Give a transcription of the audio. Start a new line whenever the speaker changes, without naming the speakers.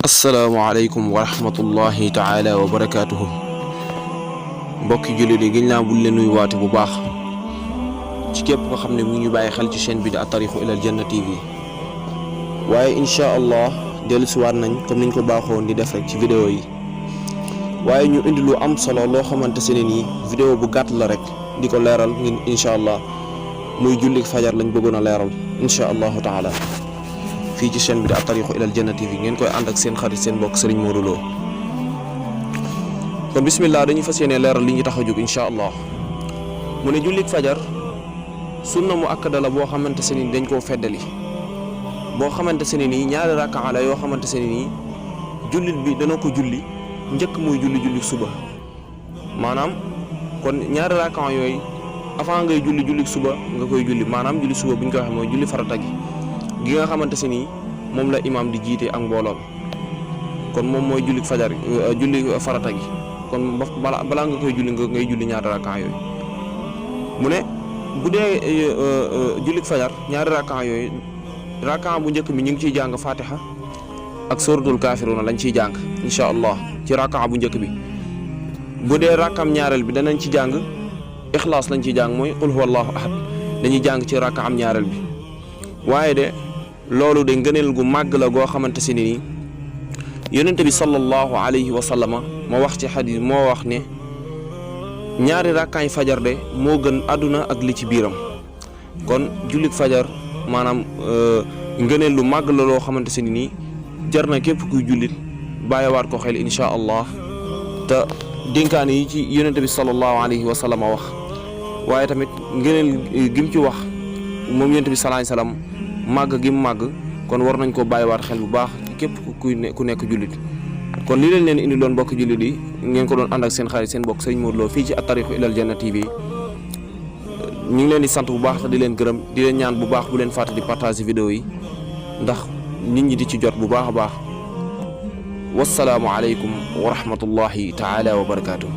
asalaamaaleykum wa rahmatullahi taala wa barakaatuhu mbokki jullit yi giñ naa bul leen nuy waate bu baax ci képp ko xam ne mu ngi ñu bàyyi xel ci chaîne bi di At-Tariqu Ilal Janna TV waaye incha allah dellusiwaat nañ comme niñ ko baaxoon di def rek ci vidéo yi waaye ñu indi lu am solo loo xamante ne nii vidéo bu gàtt la rek di ko leeral ngeen incha allah muy jullik fajar lañ bëggoon a leeral incha allahu taala fii ci chaîne bi di At-Tariqu Ilal Janna TV ngeen koy ànd ak seen xarit seen mbokk Serigne Modou Lo kon bismillah dañuy fas yéene leeral li ñu tax a jóg incha allah mu ne jullik fajar sunna mu akkada la boo xamante se ni dañ koo feddali boo xamante se ni nii ñaari rakkaa la yoo xamante se ni nii jullit bi dana ko julli njëkk muy julli suba maanaam kon ñaari rakkaa yooyu avant ngay julli suba nga koy julli maanaam julli suba bu ñu ko waxee mooy julli farata gi nga xamante se ni moom la imaam di jiite ak mbooloom kon moom mooy julli fajar julli farata gi kon balaa nga koy julli ngay julli ñaari rakkaa yooyu mu ne bu dee julli fajar ñaari rakkaa yooyu rakkaa bu njëkk bi ñu ngi ciy jàng fatiha ak suratul kafiruna lañ ciy jàng incha allah ci rakkaa bu njëkk bi bu dee rakkaam ñaareel bi danañ ci jàng ixlaas lañ ciy jàng mooy qul huwallahu ahad dañuy jàng ci rakkaam ñaareel bi waaye de loolu de ngëneel gu màgg la goo xamante si ni yonente bi sallallahu alayhi wa sallama moo wax ci xadis moo wax ne ñaari rakkaay fajar de moo gën àdduna ak li ci biiram kon jullik fajar maanaam ngëneel lu màgg la loo xamante si ni jar na képp kuy jullit bàyyiwaat ko xel incha allah te dénkaane yi ci yonente bi sallallahu alayhi wa sallama wax waaye tamit ngëneel gim ci wax moom yonente bi sallallahu alayhi wa sallam màgg gi mu màgg kon war nañ koo bàyyiwaat xel bu baax képp ku nekk jullit kon li leen indi loon mbokk jullit yi ngeen ko doon ànd ak seen xarit seen mbokk Serigne Modou Lo fii ci At-Tariqu Ilal Janna TV ñu ngi leen di sant bu baax te di leen gërëm di leen ñaan bu baax bu leen fàtte di partager vidéo yi ndax nit ñi di ci jot bu baax a baax wasalaamu aleykum wa rahmatullahi taala wa barakaatuh